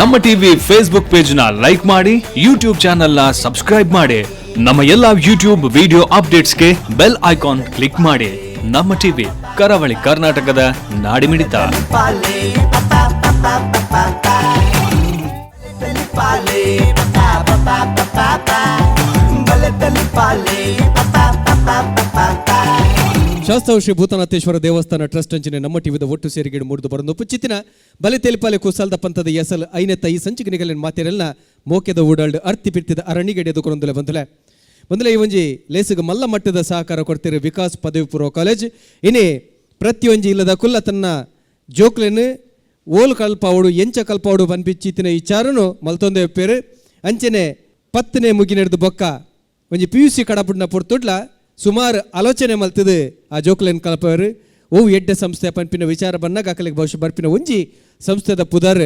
ನಮ್ಮ TV Facebook page ನ like ಮಾಡಿ, ಯೂಟ್ಯೂಬ್ ಚಾನೆಲ್ ನ ಸಬ್ಸ್ಕ್ರೈಬ್ ಮಾಡಿ, ನಮ್ಮ ಎಲ್ಲಾ ಯೂಟ್ಯೂಬ್ ವಿಡಿಯೋ ಅಪ್ಡೇಟ್ಸ್ಗೆ bell icon click ಮಾಡಿ. ನಮ್ಮ ಟಿವಿ, ಕರಾವಳಿ ಕರ್ನಾಟಕದ ನಾಡಿಮಿಡಿತ. ಶಾಸ್ತಾವು ಶ್ರೀ ಭೂತನಾಥೇಶ್ವರ ದೇವಸ್ಥಾನ ಟ್ರಸ್ಟ್ ಅಂಚಿನ ನಮ್ಮ ಟಿವಿದ ಒಟ್ಟು ಸೇರಿಗೆಡು ಮೂಡಿದು ಬರಂದು ಪುಚ್ಚಿತ್ತಿನ ಬಲೆ ತೆಲಿಪಾಲೆ ಕುಸಾಲ್ದ ಪಂಥದ ಎಸಲ್ ಐನೆತ್ತ ಈ ಸಂಚಿಕೆ ಮಾತೆರೆಲ್ಲ ಮೋಕೆದ ಊಡಾಲ್ಡ್ ಅರ್ತಿ ಪಿರ್ತಿದ ಅರಣಿಗೆಡೆದು ಕೊರೊಂದುಲೆ ಬಂದುಲೆ ಬಂದುಲೆ. ಈ ಒಂಜಿ ಲೇಸುಗ ಮಲ್ಲ ಮಟ್ಟದ ಸಹಕಾರ ಕೊಡ್ತಿರು ವಿಕಾಸ್ ಪದವಿ ಪೂರ್ವ ಕಾಲೇಜ್. ಇನಿ ಪ್ರತಿಯೊಂಜಿ ಇಲ್ಲದ ಕುಲ್ಲ ತನ್ನ ಜೋಕ್ಲೆನ್ ಓಲು ಕಲ್ಪಾವಡು, ಎಂಚ ಕಲ್ಪಾವಡು ಪನ್ಪಿಚ್ಚಿತ್ತಿನ ವಿಚಾರನು ಮಲ್ತೊಂದೇ ಪೇರು. ಅಂಚನೆ 10ನೇ ಮುಗಿನೆಡ್ದು ಬೊಕ್ಕ ಒಂಜಿ ಪಿಯುಸಿ ಕಡಪುಡ್ನ ಪೊರ್ತುಡ್ಲ ಸುಮಾರು ಆಲೋಚನೆ ಮಲ್ತದು ಆ ಜೋಕ್ಲೆನ್ ಕಲ್ಪವರು. ಓ ಎಡ್ಡೆ ಸಂಸ್ಥೆ ಪನ್ಪಿನ ವಿಚಾರ ಬನ್ನಾಗ ಅಕಲಿಗೆ ಬಹುಶಃ ಬರ್ಪಿನ ಒಂಜಿ ಸಂಸ್ಥೆದ ಪುದರ್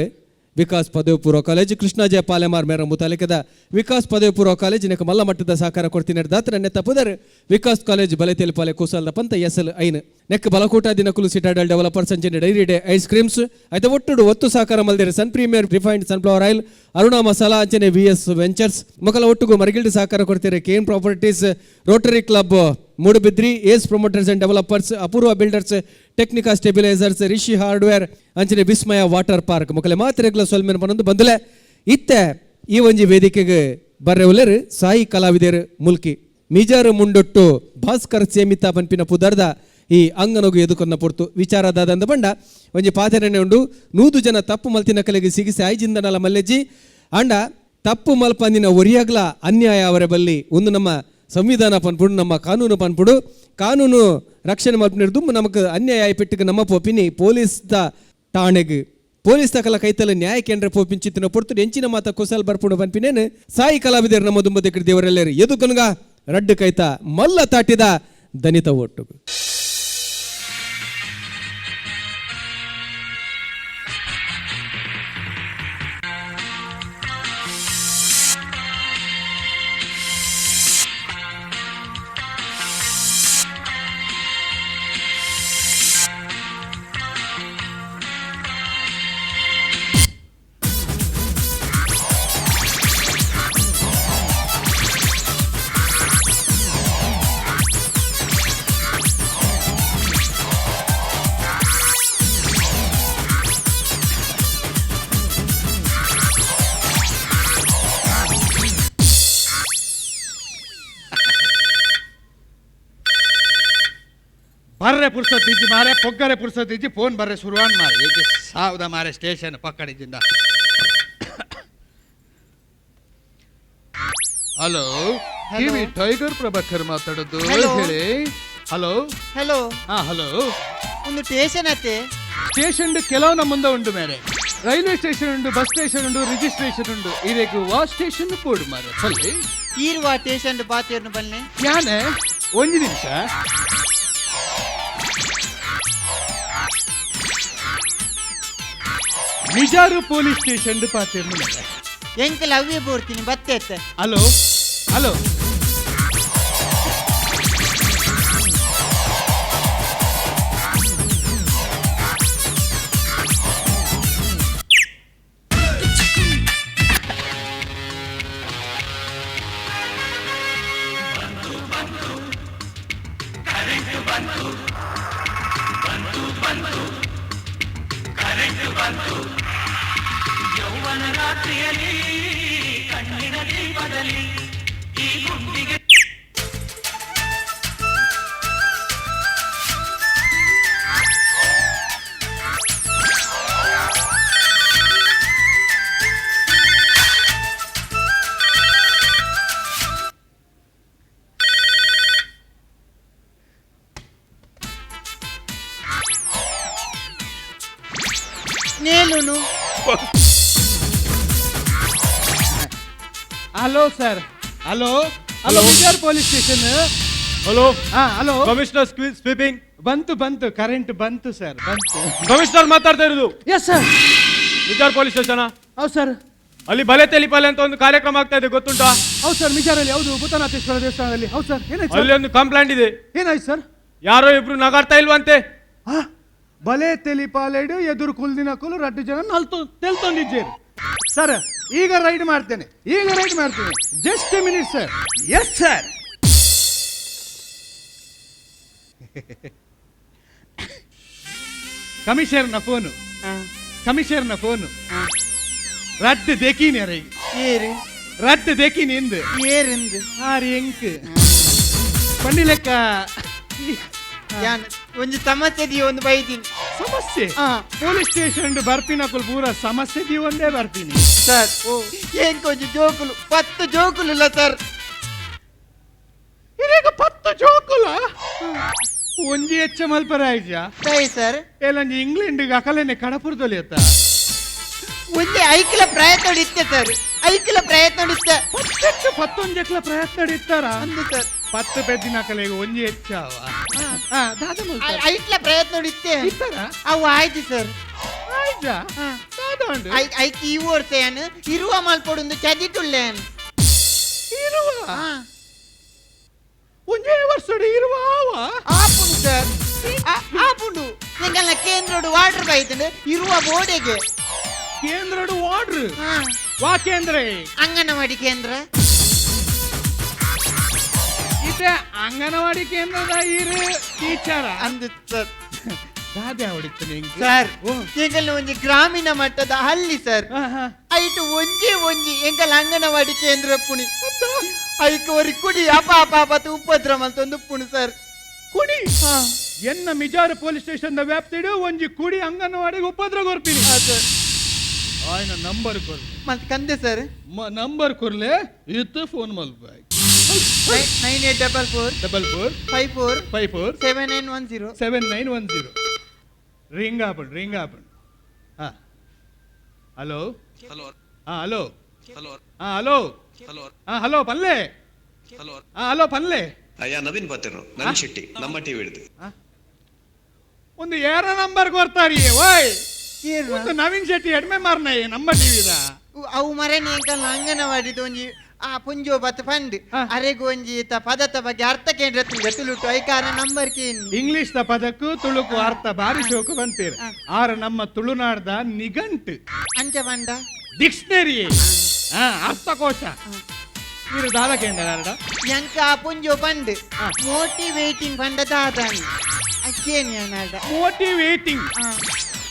ವಿಕಾಸ್ ಪದವಿ ಪೂರ್ವ ಕಾಲೇಜ್. ಕೃಷ್ಣಾಜಯ ಪಾಲೆಮಾರ್ ಮೇರ ಮುತಾಲಿಕದ ವಿಕಾಸ್ ಪದವಿ ಪೂರ್ವ ಕಾಲೇಜ್ ನೆಕ್ ಮಲ್ಲ ಮಟ್ಟದ ಸಹಕಾರ ಕೊಡ್ತೀನಿ. ದಾತ್ರ ನೆತ್ತ ಪುದರ್ ವಿಕಾಸ್ ಕಾಲೇಜ್ ಬಲೆತೇಲಿ ಪಾಲೆ ಕುಸಾಲ್ದ ಪಂತ ಎಸ್ ಎಲ್ ಐನ್. ನೆಕ್ ಬಲಕೋಟ ದಿನಕುಲು ಸಿಟಾಡಲ್ ಡೆವಲಪರ್ಸ್, ಅಂಚನೆ dairy day ice creams ಐತ ಒಟ್ಟುಡು ಒತ್ತು ಸಹಕಾರ ಮಲ್ದಿರ Sun Premier refined sunflower oil, Aruna masala, ಅಂಚನೆ V S ventures ಮೊಕಲ ಒಟ್ಟುಗು ಮರಗಿಲ್ಡ್ ಸಹಕಾರ ಕೊಡ್ತಾರೆ Kane properties, Rotary club Moodbidri, Ace promoters and developers, Apoorva builders, Technica stabilisers, Rishi hardware, ಅಂಚನೆ ವಿಸ್ಮಯ ವಾಟರ್ ಪಾರ್ಕ್ ಮೊಕಲೆ ಮಾತ್ರೆಗಳ ಸೊಲ್ಮೆನ್ ಪನೊಂದು ಬಂದುಲೆ. ಇತ್ತೆ ಈ ಒಂಜಿ ವೇದಿಕೆಗೆ ಬರ್ರೆ ಉಲ್ಲೆರ್ ಸಾಯಿ ಕಲಾವಿದೆರ್ ಮುಲ್ಕಿ ಮಿಜಾರು ಮುಂಡೊಟ್ಟು ಭಾಸ್ಕರ್ ಸೇಮಿತ ಪನ್ಪಿನ ಪುದರ್ದ ಈ ಅಂಗನಗು ಎದುಕೊನ್ನ ಪೊರ್ತು. ವಿಚಾರ ದಾದಂದ ಬಂಡ ಒಂಜಿ ಪಾತೆರನೆ ಉಂಡು, 100 ಜನ ತಪ್ಪು ಮಲ್ತಿನ ಕಲೆಗೆ ಸಿಗಿಸಿ ಐಜಿಂದನಲ ಮಲ್ಲೆಜ್ಜಿ, ಅಂಡ ತಪ್ಪು ಮಲ್ಪಂದಿನ ಒರಿಯಾಗ್ಲ ಅನ್ಯಾಯ ಅವರ ಬಲ್ಲಿ. ಒಂದು ನಮ್ಮ ಸಂವಿಧಾನ ಪನ್ಪುಡು, ನಮ್ಮ ಕಾನೂನು ಪನ್ಪುಡು. ಕಾನೂನು ರಕ್ಷಣೆ ಮಲ್ಪನಿರ್ದು ನಮಕ್ ಅನ್ಯಾಯ ಪೆಟ್ಟಿಗೆ ನಮ್ಮ ಪೋಪಿನಿ ಪೊಲೀಸ್ the ಠಾಣೆಗೆ, ಪೊಲೀಸ್ ತಕಲ ಕೈತಲ ನ್ಯಾಯ ಕೇಂದ್ರ ಪೋಪಿಂಚಿತ್ತಿನ ಪೊರ್ತು ಎಂಚಿನ ಮಾತ ಕುಸಲ್ ಬರ್ಪುಡು ಪನ್ಪಿನೇನು ಸಾಯಿ ಕಲಾವಿದರು ನಮ್ಮ ದುಂಬದಿಕ್ಕಿ ದೇವರೆಲ್ಲರು ಎದುಕನುಗ ರಡ್ಡು ಕೈತ ಮಲ್ಲ ತಾಟಿದ ದನಿತ ಒಟ್ಟುಗು. ಬರ್ರೆ ಪುರ್ಸತ್ ಇಜ್ಜಿ ಮಾರೆ, ಪೊಗ್ಗರೆ ಪುರ್ಸತ್ ಇಜ್ಜಿ, ಫೋನ್ ಬರ್ರೆ ಶುರುವಾನ್ ಮಾರೆ. ಏಕೆ ಸಾವ್ದ ಮಾರೆ, ಸ್ಟೇಷನ್ ಪಕ್ಕಡಿಜಿಂದ. Hello, TV tiger Prabhakar ಮಾತಾಡೋದು. Hello. ಹೇಳಿ. ಹಲೋ. ಹಲೋ. ಹಾ, ಹಲೋ. ಒಂದು ಸ್ಟೇಷನ್ ಅತ್ತೆ? ಸ್ಟೇಷನ್ ಕೆಲವು ನಮ್ಮ ಮುಂದೆ ಉಂಟು ಮೇರೆ. ರೈಲ್ವೆ ಸ್ಟೇಷನ್ ಉಂಟು, ಬಸ್ ಸ್ಟೇಷನ್ ಉಂಟು, ರಿಜಿಸ್ಟ್ರೇಷನ್ ಉಂಟು. ಇದಕ್ಕೆ ವಾ ಸ್ಟೇಷನ್ ಪೋಡು ಮಾರೆ ಸೊಲ್ಲಿ. ಈರುವ ಸ್ಟೇಷನ್ ಬಾತೇರ್ನು ಬನ್ನಿ. ಯಾನೆ ಒಂದು ನಿಮಿಷ. ನಿಜಾರು ಪೊಲೀಸ್ ಸ್ಟೇಷನ್ ಪಾತಿರ್ನು ಮೇರೆ. ಎಂಕಲ್ ಅವ್ವೇ ಬೋರ್ತೀನಿ ಬತ್ತೆ ಅತ್ತೆ. Hello, hello. ನೇಲುನು. Hello sir, hello, hello, Mijar police station. Hello. ಹಾ, hello. Commissioner sweeping. ಬಂತು, ಬಂತು, ಕರೆಂಟ್ ಬಂತು ಸರ್, ಬಂತು. ಕಮಿಷನರ್ ಮಾತಾಡ್ತಾ ಇರೋದು. Yes sir. Mijar police station? ಹೌದು ಸರ್. ಅಲ್ಲಿ ಬಲೆ ತೆಲಿಪಾಲೆ ಅಂತ ಒಂದು ಕಾರ್ಯಕ್ರಮ ಆಗ್ತಾ ಇದೆ, ಗೊತ್ತುಂಟಾ? ಹೌದು ಸರ್, ಮಿಜಾರಲ್ಲಿ, ಹೌದು, ಭೂತನಾಥೇಶ್ವರ ದೇವಸ್ಥಾನದಲ್ಲಿ, ಹೌದು ಸರ್. ಏನಾಯ್ತು ಅಲ್ಲಿ ಸರ್? ಒಂದು ಕಂಪ್ಲೇಂಟ್ ಇದೆ. ಏನಾಯ್ತು ಸರ್? ಯಾರೋ ಇಬ್ರು ನಗಾಡ್ತಾ ಇಲ್ವಂತೆ. ಹಾ, ಬಲೆ ತೆಲಿಪಾಲೆಡು ಎದುರು ಕುಲ್ದಿನಕುಲು ರಡ್ಡು ಜನ ನಲ್ತು ತೆಲ್ತೊಂದಿದ್ದೇರು. ಸರ್ ಈಗ ರೈಡ್ ಮಾಡ್ತೇನೆ, ಈಗ ರೈಡ್ ಮಾಡ್ತೇನೆ, just minute sir. Yes sir. ಕಮಿಷನರ್ನ phone, ಕಮಿಷನರ್ನ phone. ರಡ್ಡು ದೇಕೀನಿ ಅರೆ, ಏರು ರಡ್ಡು ದೇಕೀನಿ ಎಂದು ಏರಿಂದು ಆರು ಎಂಕ್ ಪಂಡಿ ಲೆಕ್ಕ. ಯಾನ್ ಒಂಜಿ ಸಮಸ್ಯೆ the ಒಂದು ಬೈದಿನಿ. ಸಮಸ್ಯೆ? ಪೊಲೀಸ್ ಸ್ಟೇಷನ್ ಬರ್ಪಿನಕುಲು ಪೂರ ಸಮಸ್ಯೆ the ಒಂದೇ ಬರ್ತೀನಿ. ಸರ್ ಏನ್ ಒಂಜಿ ಜೋಕುಲು 10 ಜೋಕುಲು ಇಲ್ಲ ಸರ್. ಇದೀಗ 10 ಜೋಕುಲ ಒಂಜಿ ಹೆಚ್ಚ ಮಲ್ಪರ ಆಯ್ಜ ಸರ್. ಎಲ್ಲಂಜಿ ಇಂಗ್ಲೆಂಡ್ ಅಕಲೇನೆ ಕಡಪುರದಲ್ಲಿ ಅತ್ತ ಒಂಜಿ ಐಕ್ಲ ಪ್ರಯತ್ನ ಇತ್ತೆ ಸರ್, ಐಕ್ಲ ಪ್ರಯತ್ನ ಇತ್ತೆ. ಪತ್ತೆಚ್ಚ ಪತ್ತೊಂಜೆಕ್ಲ ಪ್ರಯತ್ನ ಇತ್ತಾರ ಅಂದು ಸರ್. 10 ಪೆದ್ದಿನ ಕಲೆಗೆ ಒಂಜಿ ಹೆಚ್ಚಾವ. ಐಕ್ಲ ಪ್ರಯತ್ನ ಇತ್ತೆ ಇತ್ತಾರ? ಅವು ಆಯ್ತು ಸರ್. ಆಯ್ತಾ? ದಾದ ಐಕ್ ಈ ವರ್ಷ ಏನು ಇರುವ ಮಲ್ಪೊಡೊಂದು ಚದಿಟುಲ್ಲೇನು ಇರುವ ಒಂಜೇ ವರ್ಷಡು ಇರುವ ಆವ ಆಪುಂಡು ಸರ್, ಆಪುಂಡು. ಎಂಗಲ್ನ ಕೇಂದ್ರಡು ವಾಟರ್ ಬೈತಂಡು ಇರುವ ಬೋರ್ಡೆಗೆ. ಕೇಂದ್ರಡು ವಾರ್ಡ್ರ್ ವಾ ಕೇಂದ್ರ? ಅಂಗನವಾಡಿ ಕೇಂದ್ರ. ಇದೆ ಅಂಗನವಾಡಿ ಕೇಂದ್ರದ ಇರು ಟೀಚರ್ ಅಂದು ಸರ್. ದಾದೆ ಹೊಡಿತು ನಿಂಗೆ ಸರ್ ಎಂಗಲ್ನ ಒಂಜಿ ಗ್ರಾಮೀಣ ಮಟ್ಟದ ಹಳ್ಳಿ ಸರ್. ಐಟು ಒಂಜಿ ಒಂಜಿ ಎಂಗಲ್ ಅಂಗನವಾಡಿ ಕೇಂದ್ರ ಪುಣಿ ಐಕ್ ಒರಿ ಕುಡಿ ಅಪ ಅಪ ಅಪ ಉಪದ್ರ ಮಲ್ತೊಂದು ಉಪ್ಪುಣು ಸರ್. ಕುಡಿ ಎನ್ನ ಮಿಜಾರು ಪೊಲೀಸ್ ಸ್ಟೇಷನ್ ವ್ಯಾಪ್ತಿಡು ಒಂಜಿ ಕುಡಿ ಅಂಗನವಾಡಿಗೆ ಉಪದ್ರ ಕೊರ್ತೀನಿ. ಆಯ್ನ ನಂಬರ್ ಕೊರ್ಲೆ ಮತ್ತೆ ಕಂದೆ ಸರ್. ನಂಬರ್ ಕೊರ್ಲೆ ಇತ್ತು ಫೋನ್ ಮಲ್ಪ. 9844 44 54 54 7910 7910. ರಿಂಗ್ ಆಪುಂಡು, ರಿಂಗ್ ಆಪುಂಡು. ಹಾ ಹಲೋ ಹಲೋ ಹಾ ಹಲೋ ಹಲೋ ಹಾ ಹಲೋ ಹಲೋ ಹಾ ಹಲೋ ಪಲ್ಲೆ ಹಲೋ ಹಾ ಹಲೋ ಪಲ್ಲೆ. ಅಯ್ಯ ನವೀನ್ ಪಾತಿರು, ನವೀನ್ ಶೆಟ್ಟಿ, ನಮ್ಮ ಟಿವಿ ಹಿಡಿದು ಒಂದು ಏರ ನಂಬರ್ ಕೊಡ್ತಾರಿ ಓಯ್. ಒಂದು ನವೀನ್ ಶೆಟ್ಟಿ ಎಡ್ಮೆ ಮಾರ್ನ ನಮ್ಮ ಟಿವಿದ. ಅವು ಮರನಿ ಎಂಕಲ್ನ ಅಂಗನವಾಡಿದ ಒಂಜಿ ಆ ಪುಂಜೋ ಬತ್ ಫಂಡ್ ಅರೆಗ್ ಒಂಜಿ ಪದತ ಬಗ್ಗೆ ಅರ್ಥ ಕೇಂದ್ರ ತುಳುಟು ಐಕಾರ ನಂಬರ್ ಕೇನ್. ಇಂಗ್ಲಿಷ್ ದ ಪದಕ್ಕೂ ತುಳುಕು ಅರ್ಥ ಬಾರಿ ಶೋಕು ಬಂತೀರಿ. ಆರ ನಮ್ಮ ತುಳುನಾಡ್ದ ನಿಘಂಟು ಅಂಚ ಬಂಡ ಡಿಕ್ಷನರಿ ಅರ್ಥಕೋಶ ಇರು ದಾದ ಕೇಂದ್ರ ಅರಡ. ಎಂಕ ಆ ಪುಂಜೋ ಪಂಡ್ ಮೋಟಿವೇಟಿಂಗ್ ಪಂಡ ದಾದಾನಿ ಅಕ್ಕೇನ್ ಮೋಟಿವೇಟಿಂಗ್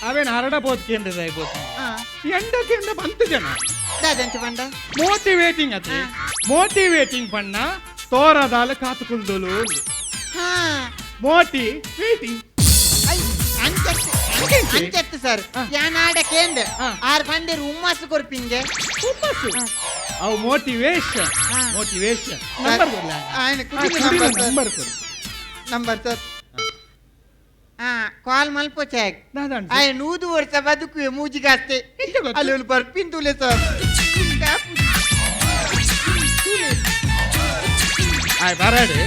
ಅವೇನು ಹರಡ ಬೋದ್ ಕೇಂದ್ರದ ಬೋದು ಎಂಡ ಕೇಂದ್ರ ಬಂತು ಜನ ದಾದಂಚ ಪಂಡ ಮೋಟಿವೇಟಿಂಗ್ ಅತಿ ಮೋಟಿವೇಟಿಂಗ್ ಪಣ್ಣ ತೋರದಾಲ ಕಾತುಕುಲ್ದೋಲು ಮೋಟಿವೇಟಿಂಗ್ ಅಂಚತ್ತು ಸರ್. ಯಾನಾಡ ಕೇಂದ್ರ ಆರ್ ಪಂಡೇರು ಹುಮ್ಮಸ್ಸು ಕೊರ್ಪಿಂಗೆ ಹುಮ್ಮಸ್ಸು ಅವು motivation motivation number ಕೊಡ್ಲ ನಂಬರ್ ಕೊಡು ನಂಬರ್ ಸರ್. ಕಾಲ್ ಮಲ್ಪ ಚಾಗ್ ಆಯ್ 100 ವರ್ಷ ಬದುಕುವೆ ಮೂಜಿಗಾಸ್ತೆ ಅಲ್ಲಿ ಬರ್ಪಿಂತುಲೆ ಸರ್. ಆಯ್ ಬರಾಡು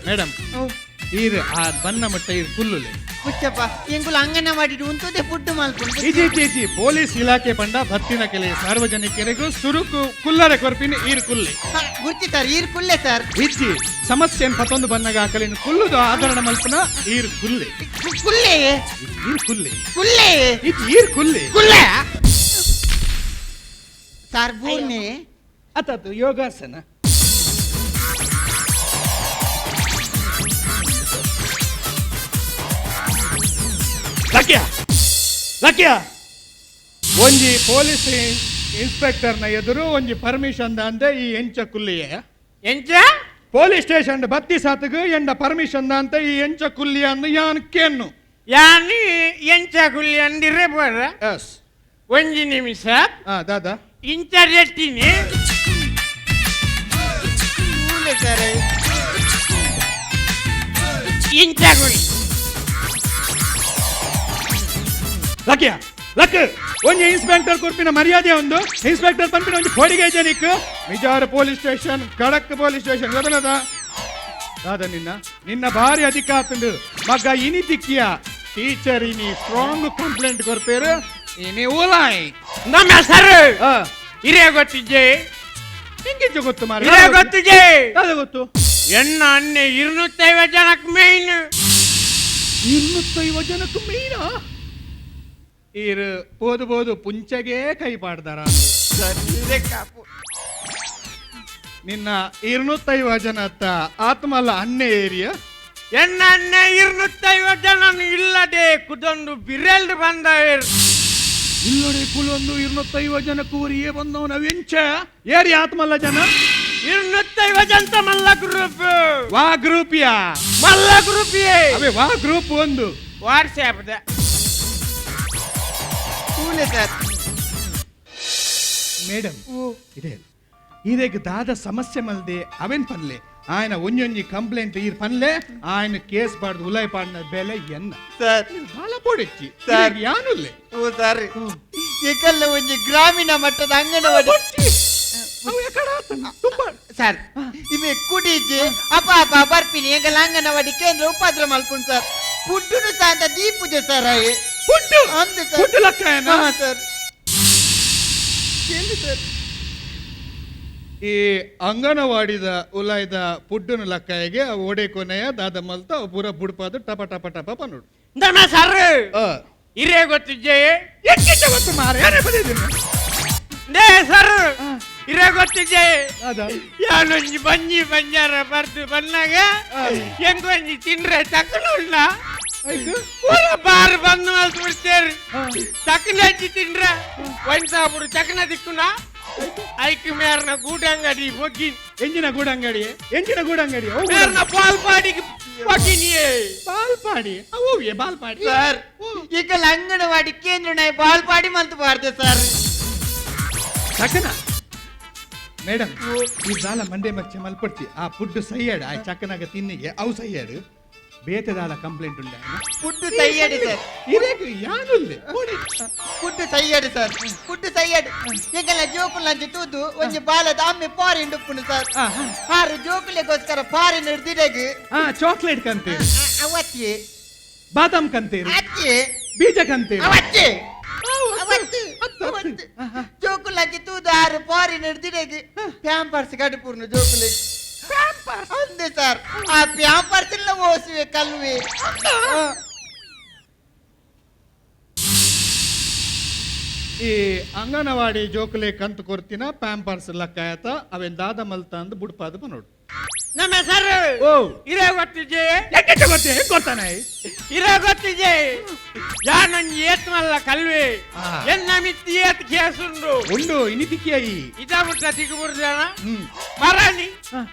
ಮೇಡಮ್ ಈರು ಆ ಬನ್ನ ಮಟ್ಟ ಈರು ಕುಲ್ಲುಲೆ ಕುಚ್ಚಪ್ಪ ಎಂಕುಲು ಅಂಗನವಾಡಿ ಉಂತುದೆ ಫುಡ್ ಮಲ್ಪುಂಡು. ಇಜಿ ಇಜಿ ಪೊಲೀಸ್ ಇಲಾಖೆ ಪಂಡ ಭತ್ತಿನ ಕೆಲೆ ಸಾರ್ವಜನಿಕರಿಗೂ ಸುರುಕು ಕುಲ್ಲರೆ ಕೊರ್ಪಿನ ಈರು ಕುಲ್ಲೆ ಗುರ್ತಿ ಸರ್ ಈರು ಕುಲ್ಲೆ ಸರ್. ಇಜ್ಜಿ ಸಮಸ್ಯೆ ಪತ್ತೊಂದು ಬನ್ನಗ ಆಕಲಿನ ಕುಲ್ಲುದು ಆಧರಣ ಮಲ್ಪನ ಈರು ಕುಲ್ಲೆ ಕುಲ್ಲೆ ಈರು ಕುಲ್ಲೆ ಕುಲ್ಲೆ ಇಜ್ಜಿ ಈರು ಕುಲ್ಲೆ ಕುಲ್ಲೆ ಸರ್ ಬೂರ್ನೆ ಅತತು ಯೋಗಾಸನ. ಲಕ್ಯ ಲಕ್ಯ ಒಂಜಿ ಪೊಲೀಸ್ ಇನ್ಸ್ಪೆಕ್ಟರ್ನ ಎದುರು ಒಂಜಿ ಪರ್ಮಿಷನ್ ಅಂದೆ ಈ ಎಂಚ ಕುಲ್ಲಿಯೇ ಎಂಚ ಪೊಲೀಸ್ ಸ್ಟೇಷನ್ ಬತ್ತಿ ಸಾತಗ ಎಂಡ ಪರ್ಮಿಷನ್ ಅಂತ ಈ ಎಂಚ ಕುಲ್ಲಿಯ ಅಂದು ಯಾನ್ ಕೆನ್ನು ಯಾನ್ ಎಂಚ ಕುಲ್ಲಿ ಅಂದಿರೇ ಬೋರ. ಎಸ್ ಒಂಜಿ ನಿಮಿಷ. ದಾದಾ ಇಂಚ ರೆಟ್ಟಿನಿ ಸರ್. ಇಂಚ ಕುಲ್ಲಿ ಲಕ್ಯ ಲಕ್ ಒಂಜಿ ಇನ್ಸ್ಪೆಕ್ಟರ್ ಕೊರ್ಪಿನ ಮರ್ಯಾದೆ ಒಂದು ಇನ್ಸ್ಪೆಕ್ಟರ್ ಪಂಪಿನ ಒಂಜಿ ಕೋಡಿಗೆ ಜನಕ್ಕೆ ಮಿಜಾರ ಪೊಲೀಸ್ ಸ್ಟೇಷನ್ ಕಡಕ್ ಪೊಲೀಸ್ ಸ್ಟೇಷನ್ ಗೊತ್ತದ ದಾದ ನಿನ್ನ ನಿನ್ನ ಭಾರಿ ಅಧಿಕಾತಂಡು ಮಗ ಇನಿ ತಿಕ್ಕಿಯ ಟೀಚರ್ ಇನಿ ಸ್ಟ್ರಾಂಗ್ ಕಂಪ್ಲೇಂಟ್ ಕೊರ್ಪೇರು ಇನಿ ಊಲಾಯ್ ನಮ್ಮ ಸರ್ ಹಿರಿಯ ಗೊತ್ತಿದ್ದೆ ಹಿಂಗಿಜ್ಜ ಗೊತ್ತು ಮಾರ್ರೆ ಹಿರಿಯ ಗೊತ್ತಿದ್ದೆ ದಾದ ಗೊತ್ತು ಎಣ್ಣ ಅನ್ನೆ 250 ಜನಕ್ಕೆ ಮೇಯ್ನ್. 250 ಜನಕ್ಕೆ ಮೀನ ಈರು ಬೋದು ಬೋದು ಪುಂಚಗೆ ಕೈ ಪಾಡ್ದಾರ. ಸರ್ ಇದೇ ಕಾಪು. ನಿನ್ನ 250 ಜನ ಅತ್ತ ಆತ್ಮಲ್ಲ ಅಣ್ಣೆ ಏರಿಯಾ. ಎನ್ನ ಅಣ್ಣ 250 ಜನ ಇಲ್ಲದೆ ಕುದೊಂದು ಬಿರೆಲ್ದು ಬಂದ. ಇಲ್ಲಡೆ ಕುಲೊಂದು 250 ಜನ ಕೂರಿಯೇ ಬಂದವನ ವೆಂಚ ಏರಿ ಆತ್ಮಲ್ಲ ಜನ. 250 ಜನ ಮಲ್ಲ ಗ್ರೂಪ್. ವಾ ಗ್ರೂಪಿಯಾ? ಮಲ್ಲ ಗ್ರೂಪಿಯೇ. ಅವೇ ವಾ ಗ್ರೂಪ್ ಒಂದು? ವಾಟ್ಸ್ಆಪ್. ಕೂಲೆ ಸರ್. ಮೇಡಮ್, ಇದೇ ಇದೇಗ ದಾದ ಸಮಸ್ಯೆ ಮಲ್ದೆ ಅವೇನ್ ಪನ್ಲೆ ఆయన ಒಂಜೊಂಜಿ ಕಂಪ್ಲೇಂಟ್ ಈರ್ ಪನ್ಲೆ ఆయన ಕೇಸ್ ಪಾಡ್ದು ಉಲಾಯ್ ಪಾಡ್ನ ಬೆಲೆ ಎನ್ನ. ಸರ್. ಬಾಲ ಪೋಡೆಚ್ಚಿ. ಸರ್. ಯಾನುಲ್ಲೆ? ಓ ಸರ್, ಏಕಲ್ಲ ಒಂಜಿ ಗ್ರಾಮೀಣ ಮಟ್ಟದ ಅಂಗನವಾಡಿ ಸರ್. ಇವೆ ಕುಡಿಜಿ ಅಪ ಅಪ ಬರ್ಪಿನಿ ಎಂಗಲ ಅಂಗನವಾಡಿ ಕೇಂದ್ರ ಉಪದ್ರ ಮಲ್ಪುಂಡು ಸರ್. ಪುಡ್ಡುನು ಸಾಂತ ದೀಪುಜೆ ಸರ್ ಅಯ್ಯೆ. ಪುಡ್ಡು? ಅಂದು ಸರ್. ಪುಡ್ಡು ಲಕ್ಕಯನ? ಹಾ ಸರ್. ಕೇಳಿ ಸರ್. ಈ ಅಂಗನವಾಡಿದ ಉಲಾಯ್ದ ಪುಡ್ಡುನ ಲಕ್ಕಾಯಿಗೆ ಅವು ಒಡೆ ಕೊನೆಯ ದಾದ ಮಲ್ತ ಅವು ಪೂರ ಬುಡ್ಪಾದ ಟಪ ಟಪ ಟಪ ಪನ್ನುಡು. ನಮ್ಮ ಸರ್, ಇರೇ ಗೊತ್ತಿಜ್ಜೆ? ಎಕ್ಕಿಟ್ಟ ಗೊತ್ತು ಮಾರ, ಏನೇ ಬಂದಿದ್ದೀನಿ. ನೇ ಸರ್, ಇರೇ ಗೊತ್ತಿಜ್ಜೆ? ಅದ. ಯಾನೊಂಜಿ ಬಂಜಿ ಬಂಜಾರ ಬರ್ದು ಬಂದಾಗ ಹೆಂಗೊಂಜಿ ತಿಂಡ್ರೆ ತಕ್ಕನುಳ್ಳ ಪೂರ ಬಾರ್ ಬಂದು ಮಲ್ತು ಬಿಡ್ತೇರು. ತಕ್ಕನ ಹಚ್ಚಿ ತಿಂಡ್ರೆ ಒಂದ್ಸಾಬುಡು ಚಕನ ದಿಕ್ಕುನ ಐಕ್ ಮೇರ್ನ ಗೂಡಂಗಡಿ ಬೊಗ್ಗಿ. ಎಂಜಿನ ಗೂಡಂಗಡಿ, ಎಂಜಿನ ಗೂಡಂಗಡಿ? ಅವು ಗೂಡಂಗಡಿ. ಮೇರ್ನ ಪಾಲ್ಪಾಡಿಗೆ ಬೊಗ್ಗಿನಿಯೇ. ಬಾಲ್ಪಾಡಿ ಅವು ಬಾಲ್ಪಾಡಿ. ಸರ್, ಈಗಲ ಅಂಗನವಾಡಿ ಕೇಂದ್ರ ನಾಯಿ ಬಾಲ್ಪಾಡಿ ಮಲ್ತು ಬಾರ್ದೆ ಸರ್. ಚಕನ ಮೇಡಮ್, ಈ ದಾಲ ಮಂಡೆ ಮಚ್ಚೆ ಮಲ್ಪಡ್ತಿ ಆ ಪುಡ್ಡು ಸೈಯಾಡು ಆ ಚಕನಾಗ ತಿನ್ನಿಗೆ ಅವು ಸೈಯಾಡು ಬೇತೆ ದಾಲ ಕಂಪ್ಲೇಂಟ್ ಉಂಡ? ಪುಡ್ಡು ಸೈಯಾಡು ಸರ್. ಇರೇಕು ಯಾನುಲ್ಲೆ ನೋಡಿ. ಪುಡ್ಡು ಸೈಯಾಡು ಸರ್, ಪುಡ್ಡು ಸೈಯಾಡು. ಎಂಗಲ ಜೋಕುಲಂಚಿ ತೂದು ಒಂಜಿ ಬಾಲದ ಅಮ್ಮೆ ಪಾರಿನ್ ಉಪ್ಪುಂಡು ಸರ್. ಆರು ಜೋಕುಲೆಗೋಸ್ಕರ ಪಾರಿನ್ ಹಿಡ್ದಿಡೆಗ್. ಹಾ, ಚಾಕ್ಲೇಟ್ ಕಂತೇರು. ಅವತ್ತಿ. ಬಾದಾಮ್ ಕಂತೇರು. ಅತ್ತಿ. ಬೀಜ ಕಂತೇರು. ಅವತ್ತಿ ಅವತ್ತಿ ಅವತ್ತಿ. ಜೋಕುಲಂಚಿ ತೂದು ಆರು ಪಾರಿನ್ ಹಿಡ್ದಿಡೆಗ್ ಪ್ಯಾಂಪರ್ಸ್ ಕಡುಪುರ್ನು ಜೋಕುಲೆ ಅಂದೆ ಸರ್. ಆ ಪ್ಯಾಂಪರ್ಸ್ ಎಲ್ಲ ಓಸುವೆ ಕಲ್ವೆ. ಈ ಅಂಗನವಾಡಿ ಜೋಕುಲೆ ಕಂತು ಕೊರ್ತಿನ ಪ್ಯಾಂಪರ್ಸ್ ಲಕ್ಕಾಯತ ಅವೇನ್ ದಾದ ಮಲ್ತ ಅಂದ್ ಬುಡ್ಪಾದ ಬನೋಡು. ನಮ್ಮ ಸರ್, ಓ. ಇರೇ ಗೊತ್ತಿಜ್ಜೆ? ಎಕ್ಕಿಟ್ಟ ಗೊತ್ತೇ ಹೆಂಗ್ ಕೊಡ್ತಾನೆ? ಇರೇ ಗೊತ್ತಿಜ್ಜೆ? ಯಾನೊಂಜಿ ಏತ್ ಮಲ್ಲ ಕಲ್ವೆ. ಎನ್ನ ಮಿತ್ತಿ ಏತ್ ಕೇಸುಂಡು. ಉಂಡು ಇನಿತಿಕ್ಕಿಯಾಯಿ. ಇದ ಮುಟ್ಟ ತಿಗುಬುರ್ಜನ ಮರಣಿ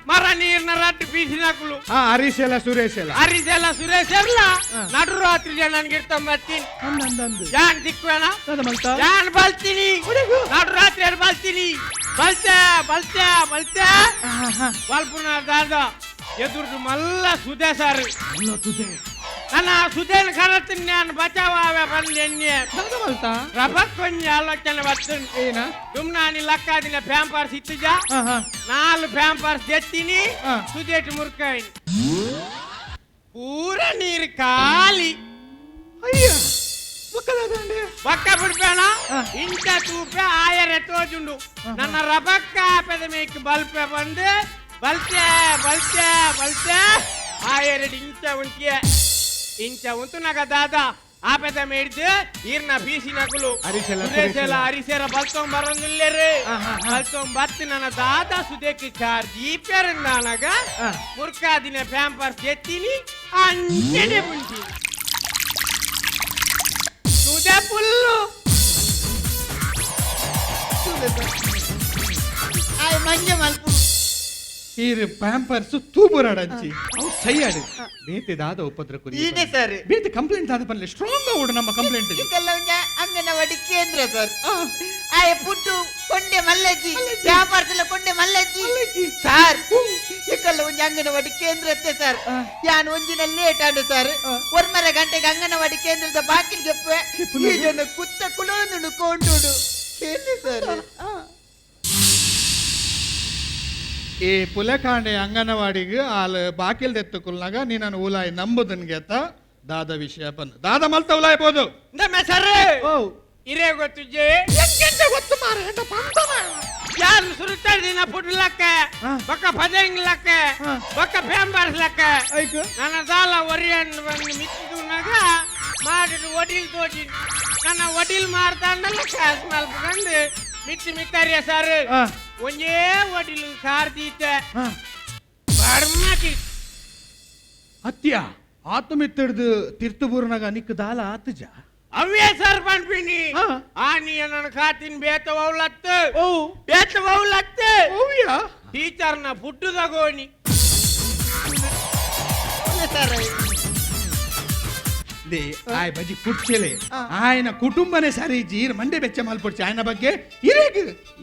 ಮರ ನೀರ್ನ ರಟ್ಟು ಬೀಸಿನಕುಲು. ಹಾ, ಹರೀಶ್ ಎಲ್ಲ ಸುರೇಶ್ ಎಲ್ಲ. ಹರೀಶ್ ಎಲ್ಲ ಸುರೇಶ್ ಎಲ್ಲ ನಡು ರಾತ್ರಿ ಜನ ಇರ್ತಂಬತ್ತೀನಿ. ಅಂದಂದು. ಯಾನ್ ತಿಕ್ವೇನ? ದಾದ ಮಲ್ತ? ಯಾನ್ ಬಲ್ತೀನಿ, ನಡು ರಾತ್ರಿ ಯಾರು ಬಲ್ತೀನಿ. ಬಲ್ತೆ ಬಲ್ತೆ ಬಲ್ತೆ ಬಲ್ಪುನ ದಾದ ಎದುರ್ದು ಮಲ್ಲ ಸುದೆ ಸರ್. ನನ್ನ ಸುದೇನ್ ಕರತೀನಿ ನಾನು ಬಚಾವ ಬಂದು ಎಣ್ಣೆ. ದಾದ ಮಲ್ತ? ರಬಕ್ ಕೊಂಚ ಆಲೋಚನೆ ಬರ್ತುಂಡು. ಏನ? ದುಮ್ನಾನಿ ಲಕ್ಕಾದಿನ ಪ್ಯಾಂಪರ್ಸ್ ಇತ್ತುಜ? ಹಾ, ಹಾ. 4 ಪ್ಯಾಂಪರ್ಸ್ ಎತ್ತೀನಿ. ಸುದೇಟ್ ಮುರ್ಕಾಯಿನಿ, ಪೂರ ನೀರು ಖಾಲಿ. ಅಯ್ಯ, ಬೊಕ್ಕದಾದಂಡೆ. ಬಕ್ಕ ಬಿಡ್ಬೇಣ ಇಂಚ ತೂಪೆ ಆಯರೆ ತೋಜುಂಡು. ನನ್ನ ರಬಕ್ಕ ಆಪೆದ ಮೇಕ್ ಬಲ್ಪೆ ಬಂದು ಬಲ್ತೆ ಬಲ್ತೆ ಬಲ್ತೆ ಆಯರೆಡ್ ಇಂಚ ಉಂಟಿಯ ಇಂಚ ಉಂಟು ನಗ ದಾದ ಆಪೆದ ಮೇಡ್ದು ಈರ್ನ ಬೀಸಿ ನಗುಲು. ಹರೀಶೆಲ್ಲ, ಸುರೇಶೆಲ್ಲ ಹರಿಸೆರ ಬಲ್ತೊಂಬ ಬರೋದಿಲ್ಲೇರಿ. ಬಲ್ತೊಂಬ ಬತ್ತಿ ನನ್ನ ದಾದ ಸುದೇಕಿ ಚಾರ್ಜ್ ಈಪೆರಂದಾನಗ ಮುರ್ಕಾದಿನ ಪ್ಯಾಂಪರ್ಸ್ ಎತ್ತೀನಿ ಅಂಚನೆ ಬುಂಟಿ ಸುದೆ ಪುಲ್ಲು. ಆಯ್ ಮಂಜೆ ಮಲ್ಪು. ಈರ್ ಪ್ಯಾಂಪರ್ಸ್ ತೂಬುರಾಡಂಚಿ ಅವು ಸೈಯಾಡು ಬೇತೆ ದಾದ ಉಪದ್ರ ಕುರಿ. ಈನೆ ಸರ್. ಬೇತೆ ಕಂಪ್ಲೇಂಟ್ ದಾದ ಪನ್ಲೆ, ಸ್ಟ್ರಾಂಗ್ ಆವಡು ನಮ್ಮ ಕಂಪ್ಲೇಂಟ್. ಇದೆಲ್ಲ ಒಂಜಿ ಅಂಗನವಾಡಿ ಕೇಂದ್ರ ಸರ್. ಆಯ್ ಪುಟ್ಟು ಕೊಂಡೆ ಮಲ್ಲಜ್ಜಿ ಪ್ಯಾಂಪರ್ಸ್ ಎಲ್ಲ ಕೊಂಡೆ ಮಲ್ಲಜ್ಜಿ ಸರ್. ಇಕಲ್ಲ ಒಂಜಿ ಅಂಗನವಾಡಿ ಕೇಂದ್ರ ಇತ್ತೆ ಸರ್. ಯಾನ್ ಒಂಜಿನ ಲೇಟ್ ಆಂಡು ಸರ್. ಒಂದರ ಗಂಟೆಗೆ ಅಂಗನವಾಡಿ ಕೇಂದ್ರದ ಬಾಕಿಲ್ಗೆ ಈ ಜನ ಕುತ್ತ ಕುಲೊಂದುಂಡು ಕೊಂಡುಡು ಕೇಳಿ ಸರ್. ಈ ಪುಲೆಕಾಂಡೆ ಅಂಗನವಾಡಿಗೆ ಆಲ್ ಬಾಕಿಲ್ ದೆತ್ತುಕುಲ್ನಾಗ ನೀನನ್ನು ಉಲಾಯ್ ನಂಬುದನ್ಗೆತ ದಾದ ವಿಷಯ ಬನ್ ದಾದ ಮಲ್ತ ಉಲಾಯ್ಬೋದು. ನಮ್ಮ ಸರ್, ಇರೇ ಗೊತ್ತಿಜ್ಜೆ? ಗೊತ್ತು ಮಾರ. ಯಾರು ಸುರುತ್ತಾಡಿನ ಪುಡ್ಲಕ್ಕ ಬೊಕ್ಕ ಪದಂಗ್ಲಕ್ಕ ಬೊಕ್ಕ ಪೇಂಬರ್ಸ್ಲಕ್ಕ ನನ್ನ ದಾಲ ಒರಿಯನ್ ಬಂದು ಮಿತ್ತಿದುನಾಗ ಮಾಡಿದ ಒಡಿಲ್ ತೋಟಿ ನನ್ನ ಒಡಿಲ್ ಮಾರ್ತಾಂಡಲ್ಲ ಕಾಸು ಮಲ್ಪಂದು ಮಿತ್ತಿ ಮಿತ್ತಾರಿಯ ಸರ್ ಒಂದೇ ಒಡಿಲು ಕಾರ್ ತೀತ ಬರ್ಮಾಟಿ ಅತ್ಯ ಆತು ಮಿತ್ತಿಡ್ದು ತಿರ್ತುಬೂರ್ನಾಗ ನಿಕ್ಕ ದಾಲ ಆತಜ ಅವೇ ಸರ್ ಪನ್ಪಿನಿ ಆ ನೀ ನನ್ನ ಕಾತಿನ ಬೇತ ಒವ್ಲತ್ತು ಬೇತ ಒವ್ಲತ್ತು ಟೀಚರ್ನ ಫುಡ್ಡು ತಗೋನಿ ಆಯ್ ಬಜಿ ಕುಡ್ಚೆಲೆ ఆయన ಕುಟುಂಬನೇ ಸರಿ ಜೀರ್ ಮಂಡೆ ಬೆಚ್ಚ ಮಲ್ಪೊಡ್ಚಿ ఆయన ಬಗ್ಗೆ ಇರೇಗ್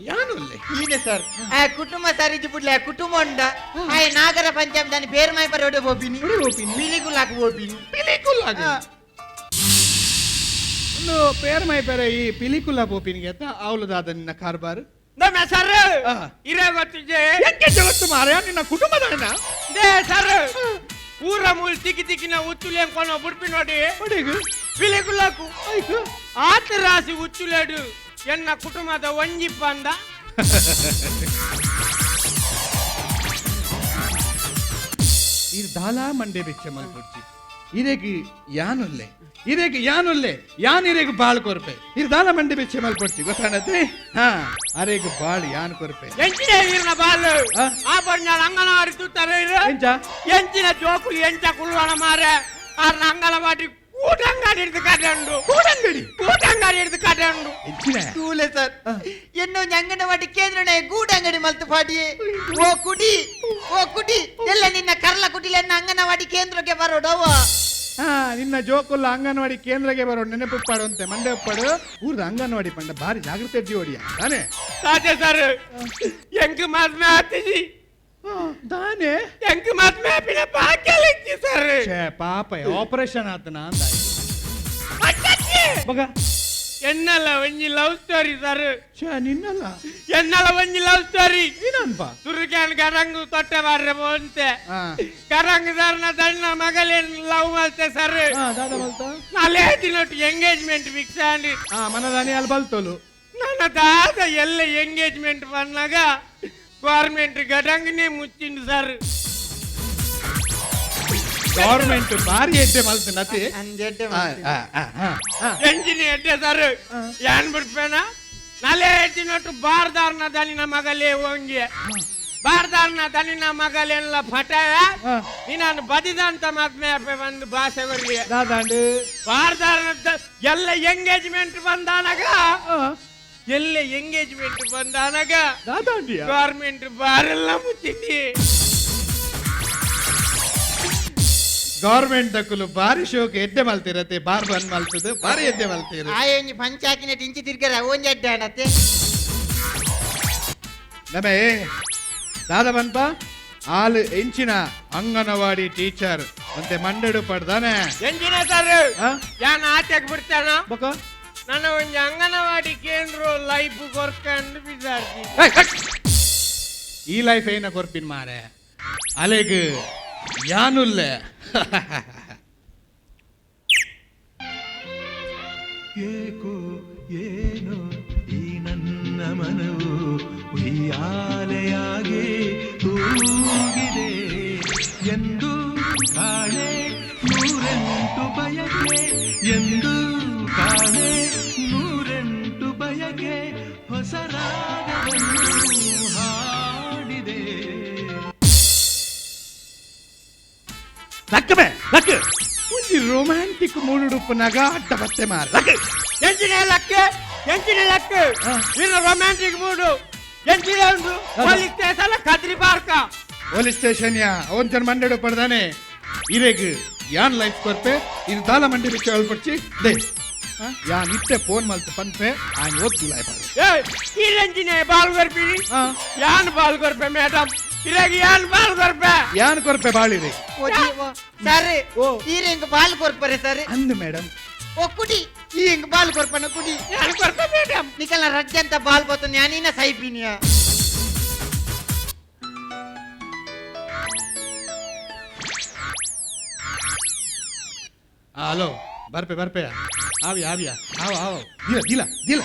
ಯಾನುಲ್ಲೆ ಈನೆ ಸರ್ ಆ ಕುಟುಂಬ ಸರಿಜಿ ಪುಡ್ಲೆ ಆ ಕುಟುಂಬ ಉಂಡ ಆಯ್ ನಾಗರ ಪಂಚಮಿ ದಾನಿ ಪೇರ್ ಮಾಯ್ ಪರೋಡೆ ಹೋಪಿನಿ ಪಿಲಿಕುಲಾಕ್ ಹೋಪಿನಿ ಪಿಲಿಕುಲಾಗ ಒಂದು ಪೇರ್ ಮೈ ಪೇರೆ ಈ ಪಿಲಿಕುಲ ಪೋಪಿನಿಗೆ ಅತ್ತ ಅವಲದಾದ ನಿನ್ನ ಕಾರ್ಬಾರ್ ನಮ್ಮ ಸರ್ ಇರೇ ಗೊತ್ತಿಜೆ ಎಂಕೆ ಜಗತ್ತು ಮಾರಾಯ ನಿನ್ನ ಕುಟುಂಬದ they sir ಊರ ಮೂಲ ತಿಕ್ಕಿ ತಿಕ್ಕಿನ ಉಚ್ಚುಲೇಂ ಕೊನೋ ಬುಡ್ಪಿ ನೋಡಿ ಪಿಲಿಕುಲಾಕು ಆತ ರಾಸಿ ಉಚ್ಚುಲೇಡು ಎನ್ನ ಕುಟುಂಬದ ಒಂಜಿ ಬಂದ ಇದು ದಾಲಾ ಮಂಡೆ ಬೆಚ್ಚ ಮಲ್ಪೊಡ್ಚಿ ಇರೇಗ್ ಯಾನುಲ್ಲೆ ಇರೇಗ್ ಯಾನುಲ್ಲೆ ಯಾನ್ ಇರೇಗ್ ಬಾಳ್ ಕೊರ್ಪೆ ಇದು ದಾಲ ಮಂಡೆ ಬೆಚ್ಚ ಮಲ್ಪೊಡ್ಚಿ ಗೊತ್ತಾಣತೆ ಹಾ ಅರೇಗ್ ಬಾಳ್ ಯಾನ್ ಕೊರ್ಪೆ ಎಂಚಿನ ಇರ್ನ ಬಾಲ್ ಆ ಬಣ್ಣ ಅಂಗನವಾಡಿ ತೂತಾರೆ ಎಂಚ ಎಂಚಿನ ಜೋಕುಲು ಎಂಚ ಕುಲ್ವಣ ಮಾರೆ ಆರ್ನ ಅಂಗನವಾಡಿ ಕೂಟಂಗಾಡಿ ಹಿಡಿದು ಕಾಟಂಡು ಕೂಟಂಗಡಿ ಕೂಟಂಗಾಡಿ ಹಿಡಿದು ಕಾಟಂಡು ಎಂಚಿನ ತೂಲೆ ಸರ್ ಎನ್ನು ಅಂಗನವಾಡಿ ಕೇಂದ್ರನೇ ಗೂಡಂಗಡಿ ಮಲ್ತು ಪಾಡಿಯೇ ಓ ಕುಡಿ ಓ ಕುಡಿ ಎಲ್ಲ ನಿನ್ನ ಕರ್ಲ ಕುಟಿಲೆನ್ನ ಅಂಗನವಾಡಿ ಕೇಂದ್ರಕ್ಕೆ ಬರೋಡವ ಹಾ ನಿನ್ನ ಜೋಕುಲ್ಲ ಅಂಗನವಾಡಿ ಕೇಂದ್ರಕ್ಕೆ ಬರೋ ನೆನಪುಪ್ಪಾಡು ಅಂತೆ ಮಂಡೆ ಉಪ್ಪಾಡು ಊರ್ದ ಅಂಗನವಾಡಿ ಪಂಡ ಭಾರಿ ಜಾಗೃತೆ ಇದ್ದೀವಿ ಹೊಡಿಯ ತಾನೇ ತಾತೆ ಸರ್ ಎಂಕ್ ಮದ್ಮೆ ಆತಿಜಿ ತಾನೇ ಎಂಕ್ ಮದ್ಮೆ ಆಪಿನ ಬಾಕ್ಯಲಿಚ್ಚಿ ಸರ್ ಛೇ ಪಾಪ ಆಪರೇಷನ್ ಆತನ ಅಂತ ಮಗ ಎನ್ನಲ್ಲ ಒಂಜಿ ಲವ್ ಸ್ಟೋರಿ ಸರ್ ಛೇ ನಿನ್ನಲ್ಲ ಎನ್ನಲ್ಲ ಒಂಜಿ ಲವ್ ಸ್ಟೋರಿ ಏನನ್ಪ ಸುರುಕ್ಯಾನ್ ಗರಂಗು ತೊಟ್ಟೆ ಬಾರ್ರೆ ಪೋಂತೆ ಗರಂಗು ಸರ್ನ ದಣ್ಣ ಮಗಲೇನ್ ಲವ್ ಮಲ್ತೆ ಸರ್ ದಾದ ಮಲ್ತ ನಾಲೇ ದಿನೊಟ್ಟು ಎಂಗೇಜ್ಮೆಂಟ್ ಫಿಕ್ಸ್ ಆಂಡ್ ಮನದಾನಿ ಅಲ್ಲಿ ಬಲ್ತೋಲು ನನ್ನ ದಾದ ಎಲ್ಲ ಎಂಗೇಜ್ಮೆಂಟ್ ಬಂದಾಗ ಗೌರ್ಮೆಂಟ್ ಗಡಂಗನೇ ಮುಚ್ಚಿಂಡು ಸರ್ ಗೌರ್ಮೆಂಟ್ ಭಾರಿ ಎಡ್ಡೆ ಮಲ್ತು ನತಿ ಎಂಜಿನ ಎಡ್ಡೆ ಸರ್ ಏನ್ ಬಿಡ್ಪೇನ ನಾಲೇ ದಿನೊಟ್ಟು ಬಾರ್ದಾರ್ನ ದನಿನ ಮಗಲೇ ಹೋಂಗಿ ಬಾರ್ದಾರ್ನ ದನಿನ ಮಗಲೆಲ್ಲ ಫಟಾಯ ನೀನು ಬದಿದಂತ ಮದ್ಮೆ ಬಂದು ಭಾಷೆ ಬರ್ಲಿ ದಾದಾಂಡು ಬಾರ್ದಾರ್ನ ಎಲ್ಲ ಎಂಗೇಜ್ಮೆಂಟ್ ಬಂದಾನಾಗ ಎಲ್ಲ ಎಂಗೇಜ್ಮೆಂಟ್ ಬಂದಾನಾಗ ದಾದಾಂಡಿಯ ಗೌರ್ಮೆಂಟ್ ಬಾರೆಲ್ಲ ಮುಚ್ಚಿದ್ದಿ ಗೌರ್ಮೆಂಟ್ ದಕ್ಕುಲು ಬಾರಿ ಶೋಕ್ ಎಡ್ಡೆ ಮಲ್ತಿರತ್ತೆ ಬಾರ್ ಬಂದ್ ಮಲ್ತದೆ ಬಾರಿ ಎಡ್ಡೆ ಮಲ್ತಿರ ಆಯ್ ಪಂಚಾಕಿನ ಟಿಂಚಿ ತಿರ್ಗರ ಒಂಜಿ ಅಡ್ಡೆ ಅಣತೆ ನಮೇ ದಾದ ಬನ್ಪ ಆಲ್ ಎಂಚಿನ ಅಂಗನವಾಡಿ ಟೀಚರ್ ಅಂತೆ ಮಂಡಡು ಪಡ್ದಾನೆ ಎಂಜಿನ ಸರ್ ಯಾನ್ ಆಚೆಗ್ ಬಿಡ್ತಾನ ಬಕ ನನ್ನ ಒಂಜಿ ಅಂಗನವಾಡಿ ಕೇಂದ್ರ ಲೈಫ್ ಕೊರ್ಕಂಡು ಬಿಸಾರ್ಜಿ ಈ ಲೈಫ್ ಏನ ಕೊರ್ಪಿನ್ ಮಾರೆ ಅಲೆಗ್ ಯಾನುಲ್ಲೆ ಏಕೋ ಏನೋ ಈ ನನ್ನ ಮನವು ಉಯ್ಯಾಲೆಯಾಗಿ ತೂಗಿದೆ ಎಂದು ಕಾಣೆ ನೂರೆಂಟು ಬಯಕೆ ಎಂದು ಕಾಣೆ ನೂರೆಂಟು ಬಯಕೆ ಹೊಸ ರಾಗವನ್ನು ಹಾಡಿದೆ. ಲಕ್ಕಬೆ ಲಕ್ ಒಂಜಿ ರೊಮ್ಯಾಂಟಿಕ್ ಮೂಡುಡುಪ್ಪುನಾಗ ಅಡ್ಡ ಬತ್ತೆ ಮಾರ ಲಕ್ ಎಂಚಿನ ಲಕ್ ಎಂಚಿನ ಲಕ್ ನಿನ್ನ ರೊಮ್ಯಾಂಟಿಕ್ ಮೂಡು ಎಂಚಿನ ಉಂಟು police station Kadri park police station ಯಾ ಒಂಚನ್ ಮಂಡೆಡು ಪಡ್ದಾನೆ ಇರೆಗ್ ಯಾನ್ ಲೈಫ್ ಕೊರ್ಪೆ ಇದು ದಾಲ ಮಂಡಿ ಬಿಚ್ಚ ಹೇಳ್ಪಡ್ಚಿ they ಯಾನ್ ಇತ್ತೆ ಫೋನ್ ಮಲ್ತು ಪನ್ಪೆ ಆಯ್ನ ಓದ್ ಲಾಯ್ ಪಾಡು ಈ ರಂಜಿನೆ ಬಾಲ್ ಕೊರ್ಪಿನಿ ಯಾನ್ ಬಾಲ್ ಕೊರ್ಪೆ ಮೇಡಮ್ ಇರೆಗ್ ಯಾನ್ ಬಾಲ್ ಕೊರ್ಪೆ ಯಾನ್ ಕೊರ್ಪೆ ಬಾಳಿರಿ ಸರ್ ಈರೆ ಇಂಕ ಬಾಲ್ ಕೊರ್ಪರೆ ಸರ್ ಅಂದು ಮೇಡಮ್ ಓ ಕುಡಿ ಈ ಇಂಕ ಬಾಲ್ ಕೊರ್ಪನ ಕುಡಿ ಯಾನ್ ಕೊರ್ಪೆ ಮೇಡಮ್ ನಿಕಲ ರಜ್ಜಂತ ಬಾಲ್ ಬತ್ತು ನ್ಯಾನಿನ ಸೈಪಿನಿಯ ಹಲೋ ಬರ್ಪೆ ಬರ್ಪೆ ಆವಿ ಆವಿಯ ಆವ ಆವ ದಿಲ ದಿಲ ದಿಲ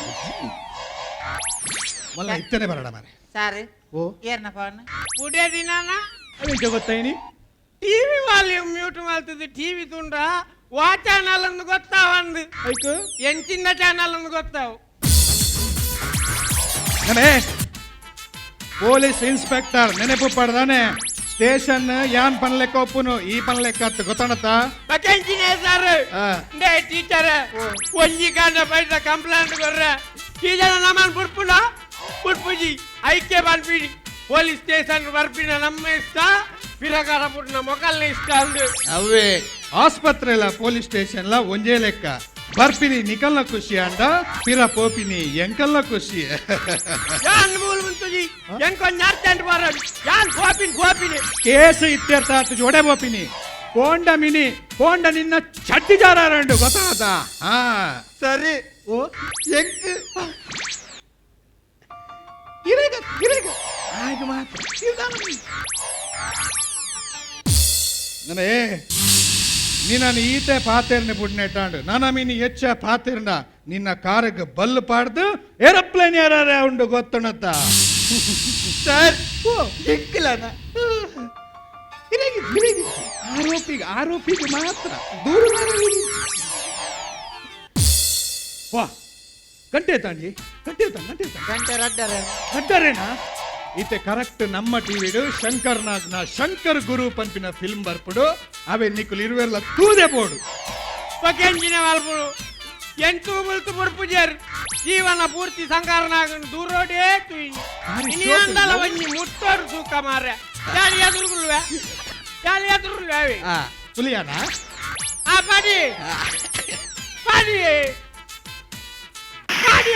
ಮಲ್ಲ ಇತ್ತನೆ ಬರೋಣ ಮಾರೆ. ಸರ್ ಓ ಏರ್ನ ಫೋನ್ ಪುಡೆ ದಿನಾನ ಅವೆಂಚ ಗೊತ್ತಾಯಿನಿ ಟಿವಿ ವಾಲ್ಯೂಮ್ ಮ್ಯೂಟ್ ಮಾಡ್ತದೆ ಟಿವಿ ತುಂಡ ವಾ ಚಾನಲ್ ಅಂದು ಗೊತ್ತಾವಂದು ಐಕು ಎಂಚಿನ ಚಾನಲ್ ಅಂದು ಗೊತ್ತಾವು ನಮೇ ಪೊಲೀಸ್ ಇನ್ಸ್ಪೆಕ್ಟರ್ ನೆನಪು ಪಡ್ದಾನೆ ಸ್ಟೇಷನ್ ಯಾನ್ ಪನ್ ಲೆಕ್ಕ ಒಪ್ಪುನು ಈ ಪನ್ ಲೆಕ್ಕ ಅತ್ತು ಗೊತ್ತಾಣತ್ತ ಬಕೆಂಚಿನೇ ಸರ್ ಡೇ ಟೀಚರ್ ಒಂಜಿ ಕಾಂಡ ಪೈಸ ಕಂಪ್ಲೇಂಟ್ ಕೊರ್ರೆ ಟೀಚರ್ ನಮ್ಮನ್ ಬುಡ್ಪುನ ಬುಡ್ಪುಜಿ ಐಕ್ಯ ಪನ್ಪಿಡಿ ಪೊಲೀಸ್ ಸ್ಟೇಷನ್ ಬರ್ಪಿನ ನಮ್ಮ ಇಷ್ಟ ಪಿರಕಾರ ಪುಟ್ನ ಮೊಕಲ್ನ ಇಷ್ಟ ಅಂದು ಅವೇ ಆಸ್ಪತ್ರೆ ಲ ಪೊಲೀಸ್ ಸ್ಟೇಷನ್ ಲ ಒಂಜೇ ಲೆಕ್ಕ ಬರ್ಪಿನಿ ನಿಕಲ್ನ ಖುಷಿ ಅಂಡ ಪಿರ ಪೋಪಿನಿ ಎಂಕಲ್ನ ಖುಷಿ ಯಾನ್ ಮೂಲ ಮುಂತುಜಿ ಎಂಕೊಂಜ್ ಅರ್ಜೆಂಟ್ ಬರೋದು ಯಾನ್ ಕೋಪಿನ್ ಕೋಪಿನಿ ಕೇಸ್ ಇತ್ಯರ್ಥ ಆತು ಜೋಡೆ ಬೋಪಿನಿ ಪೋಂಡ ಮಿನಿ ಪೋಂಡ ನಿನ್ನ ಚಡ್ಡಿ ಜಾರಂಡು ಗೊತ್ತಾದ ಹಾ ಸರಿ ಓ ಎಂಕ್ ಇರೇಗ ಇರೇಗ ಆಗ ಮಾತ್ರ ನನೇ ನಿನ್ನ ಈತೆ ಪಾತೇರ್ನೆ ಬುಡ್ನೆಟ್ಟಾಂಡು ನಾನ ಮಿನಿ ಹೆಚ್ಚ ಪಾತೇರ್ನ ನಿನ್ನ ಕಾರಗ್ ಬಲ್ಲು ಪಾಡ್ದು ಏರೋಪ್ಲೇನ್ ಯಾರ ಉಂಡು ಗೊತ್ತುಣತ್ತ ಸರ್ ಎಂಕ್ಲನ ಇರೇಗಿ ಇರೇಗಿ ಆರೋಪಿಗೆ ಆರೋಪಿಗೆ ಮಾತ್ರ ದೂರ ವಾ ಗಂಟೆ ತಾಂಡಿ ಗಂಟೆ ತಾಂಡ್ ಗಂಟೆ ತಾಂಡ್ ಗಂಟೆ ರಡ್ಡರ ಅಡ್ಡರೇನಾ ಈತೆ ಕರೆಕ್ಟ್ ನಮ್ಮ ಟಿವಿಡು ಶಂಕರ್ ನಾಗ್ನ ಶಂಕರ್ ಗುರು ಪಂಪಿನ ಫಿಲ್ಮ್ ಬರ್ಪುಡು ಅವೇ ನಿಕ್ಕುಲು ಇರುವೆಲ್ಲ ತೂದೆ ಬೋಡು ಬಕೆಂಚಿನ ಮಲ್ಪುಡು ಎಂಟು ಮುಲ್ತು ಬುಡ್ಪುಜರ್ ಜೀವನ ಪೂರ್ತಿ ಸಂಕಾರನಾಗ ದೂರೋಡೇ ತುಯಿನಿ ಇನಿ ಅಂದಲ ಒಂಜಿ ಮುಟ್ಟೋಡು ತೂಕ ಮಾರ್ರೆ ಜಾಲಿ ಎದುರುಗುಲ್ವೆ ಜಾಲಿ ಎದುರುಗುಲ್ವೆ ಪುಲಿಯಾನ ಆ ಪಡಿ ಪಡಿ ಪಡಿ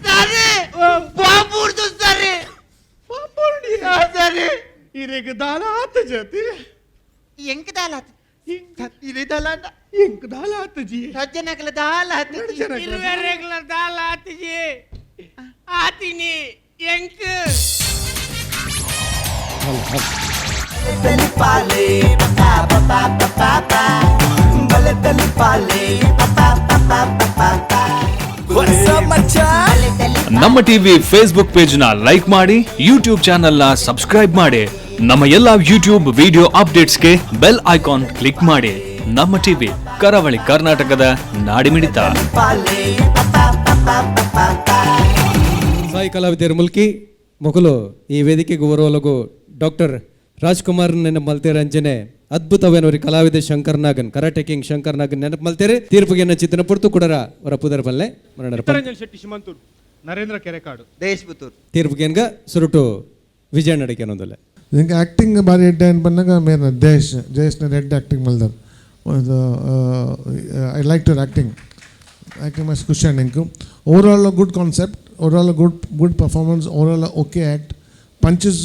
ಸರಿ ಬಾಂಬೂರ್ದು ಸರಿ ಸರಿ ಇರೆಗ್ ದಾಲ ಆತ ಜತಿ ಎಂಕ್ ದಾಲ ಇದೇ ದಾಲ ಅಂಡ ಎಂಕ್ ದಾಲ ಆತ ಜಿ ಸಜ್ಜನಕಲ ದಾಲ ಆತ ಇರುವೆರೆಗ್ಲ ದಾಲ ಆತಿಜಿ ಆತಿನಿ ಎಂಕ್ ನಮ್ಮ ಟಿವಿ ಫೇಸ್ಬುಕ್ ಪೇಜ್ ನ ಲೈಕ್ ಮಾಡಿ, ಯೂಟ್ಯೂಬ್ ಚಾನೆಲ್ ನ ಸಬ್ಸ್ಕ್ರೈಬ್ ಮಾಡಿ, ನಮ್ಮ ಎಲ್ಲಾ ಯೂಟ್ಯೂಬ್ ವಿಡಿಯೋ ಅಪ್ಡೇಟ್ಸ್ಗೆ ಬೆಲ್ ಐಕಾನ್ ಕ್ಲಿಕ್ ಮಾಡಿ. ನಮ್ಮ ಟಿವಿ, ಕರಾವಳಿ ಕರ್ನಾಟಕದ ನಾಡಿಮಿಡಿತ. ಸಾಯಿ ಕಲಾವಿದರು ಮುಲ್ಕಿ ಮೊಗಲು ಈ ವೇದಿಕೆಗೆ ಬರುವಲಗು ಡಾಕ್ಟರ್ ರಾಜ್ಕುಮಾರ್ ನೆನಪು ಮಲ್ತೇರೆ ಅಂಜನೆ ಅದ್ಭುತವೇನವರಿ ಕಲಾವಿದ ಶಂಕರ್ ನಾಗನ್, ಕರಾಟೆ ಕಿಂಗ್ ಶಂಕರ್ ನಾಗನ್ ನೆನಪು ಮಲ್ತೇರೆ. ತೀರ್ಪಿಗೆ ಚಿತ್ರನ ಪುರ್ತು ಕುಡರ ಅವರ ಪುದರ್ ಬಲ್ಲೆ ಮರಣರ ಚಿತ್ತರಂಜನ್ ಶೆಟ್ಟಿ ಶಿಮಂತೂರು, ನರೇಂದ್ರ ಕೆರೆಕಾಡು, ದೇಶ್ ಪುತ್ತೂರು. ತೀರ್ಪಿಗೆ ಸುರುಟು ವಿಜಯ ನಡಿಕೆ ಅನ್ನೋದಲ್ಲ. ಇಂಕ ಆ್ಯಕ್ಟಿಂಗ್ ಭಾರಿ ಎಡ್ಡೆ ಏನು ಬಂದಾಗ ಮೇನ್ ಜಯೇಶ್ ಜಯೇಶ್ನ ಎಡ್ಡೆ ಆ್ಯಕ್ಟಿಂಗ್ ಮಲ್ದಾರ್. I like to acting acting ಮಸ್ತ್ ಖುಷಿ ಅಂಡ್ ಇಂಕು overall good concept, overall good good performance, overall okay act. Punches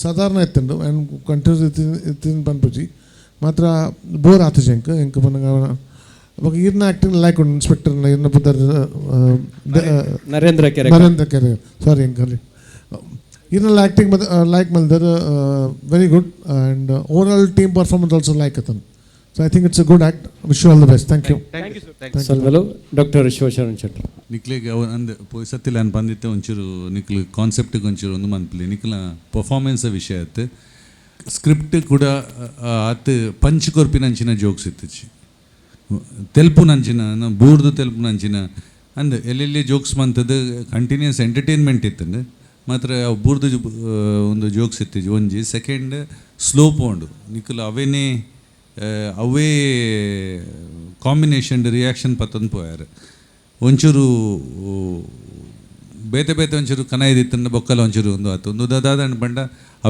ಸಾಧಾರಣ ಇತ್ತಂಡು ಆ್ಯಂಡ್ ಕಂಟಿನ್ಯೂಸ್ ಇತ್ತಿನ ಪನ್ಪುಜಿ ಮಾತ್ರ ಬೋರ್ ಆತಜಿ ಎಂಕ್ ಎಂಕ್ ಪನ್ನಗ. ಬೊಕ ಈರ್ನ ಆ್ಯಕ್ಟಿಂಗ್ ಲೈಕ್ ಉಂಡು ಇನ್ಸ್ಪೆಕ್ಟರ್ ಈರ್ನ ಪುದರ್ ನರೇಂದ್ರ ಕೆರೆ, ನರೇಂದ್ರ ಕೆರೆ ಸಾರಿ ಎಂಕಲ್ಲಿ ಈರ್ನೆಲ್ಲ ಆ್ಯಕ್ಟಿಂಗ್ ಲೈಕ್ ಮಲ್ದರ್ very good and overall team performance also like ಅತನ್. So I think it's a good act. Wish you all the best. Thank you. ಸಲ್ವಲು doctor Shivasharan Shetty. ನಿಕ್ಲೆಗ್ ಅವು ಅಂದ್ ಸತ್ತಿಲ್ಲ ಅನ್ ಬಂದಿತ್ತೆ ಒಂಚೂರು ನಿಕ್ಲು ಕಾನ್ಸೆಪ್ಟಿಗೆ ಒಂಚೂರು ಒಂದು ಮನ್ಪಲಿ ನಿಕ್ಲ ಪರ್ಫಾರ್ಮೆನ್ಸ್ ವಿಷಯ ಆಯ್ತು. ಸ್ಕ್ರಿಪ್ಟ್ ಕೂಡ ಆತ್ ಪಂಚ್ ಕೊರ್ಪಿನಂಚಿನ ಜೋಕ್ಸ್ ಇತ್ತುಚಿ ತೆಲ್ಪುನಂಚಿನ ಬೂರ್ದು ತೆಲ್ಪುನಂಚಿನ ಅಂದ್ ಎಲ್ಲೆಲ್ಲಿ ಜೋಕ್ಸ್ ಮಂತದ್ದು ಕಂಟಿನ್ಯೂಸ್ ಎಂಟರ್ಟೈನ್ಮೆಂಟ್ ಇತ್ತಂದು ಮಾತ್ರ ಅವು ಬೂರ್ದು ಒಂದು ಜೋಕ್ಸ್ ಇತ್ತಿಜಿ. ಒಂಜಿ ಸೆಕೆಂಡ್ ಸ್ಲೋ ಪೋಂಡು ನಿಕುಲು ಅವೇನೇ ಅವೇ ಕಾಂಬಿನೇಷನ್ ರಿಯಾಕ್ಷನ್ ಪತ್ತೊಂದು ಪೋಯಾರು ಒಂಚೂರು ಬೇತೆ ಬೇತೆ ಒಂಚೂರು ಕನಾಯ್ದಿತ್ತಂಡ ಬೊಕ್ಕಲ ಒಂಚೂರು ಒಂದು ಆತು ಒಂದು ದಾದ ಪಂಡ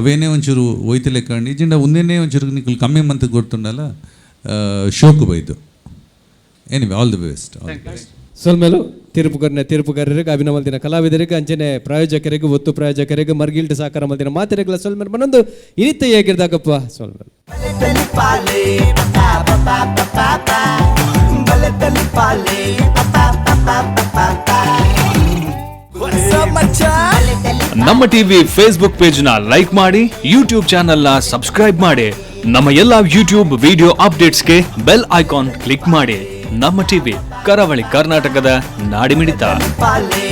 ಅವೇನೇ ಒಂಚೂರು ಒಯ್ತು ಲೆಕ್ಕಂಡು ಇಜ್ಜಿಂಡ ಒಂದೇನೇ ಒಂಚೂರು ನಿಕುಲು ಕಮ್ಮಿ ಮಂತ್ ಗೊತ್ತುಂಡಲ್ಲ ಶೋಕು ಬೈದು. Anyway all the best, all the best. ಸೊಲ್ಮೇಲು ತೀರ್ಪುಗಾರನ ತೀರ್ಪುಗಾರರಿಗೆ, Abhinava ಮಲ್ದಿನ ಕಲಾವಿದರಿಗೆ, ಅಂಚನೆ ಪ್ರಾಯೋಜಕರಿಗೆ, ಒತ್ತು ಪ್ರಾಯೋಜಕರಿಗೆ, ಮರ್ಗಿಲ್ಟ್ ಸಾಕಾರ ಮಲ್ದಿನ ಮಾತೆರೆಗಳ ಸೊಲ್ಮೇಲೆ ಮನೊಂದು ಇನಿತ ಹೇಗಿರ್ದಾಗಪ್ಪ ಸೊಲ್ಮೇಲೆ. ನಮ್ಮ ಟಿವಿ ಫೇಸ್ಬುಕ್ ಪೇಜ್ ನ ಲೈಕ್ ಮಾಡಿ, ಯೂಟ್ಯೂಬ್ ಚಾನೆಲ್ ನ ಸಬ್ಸ್ಕ್ರೈಬ್ ಮಾಡಿ, ನಮ್ಮ ಎಲ್ಲಾ ಯೂಟ್ಯೂಬ್ ವಿಡಿಯೋ ಅಪ್ಡೇಟ್ಸ್ಗೆ ಬೆಲ್ ಐಕಾನ್ ಕ್ಲಿಕ್ ಮಾಡಿ. ನಮ್ಮ ಟಿವಿ, ಕರಾವಳಿ ಕರ್ನಾಟಕದ ನಾಡಿಮಿಡಿತ. ಪಾಲೆ.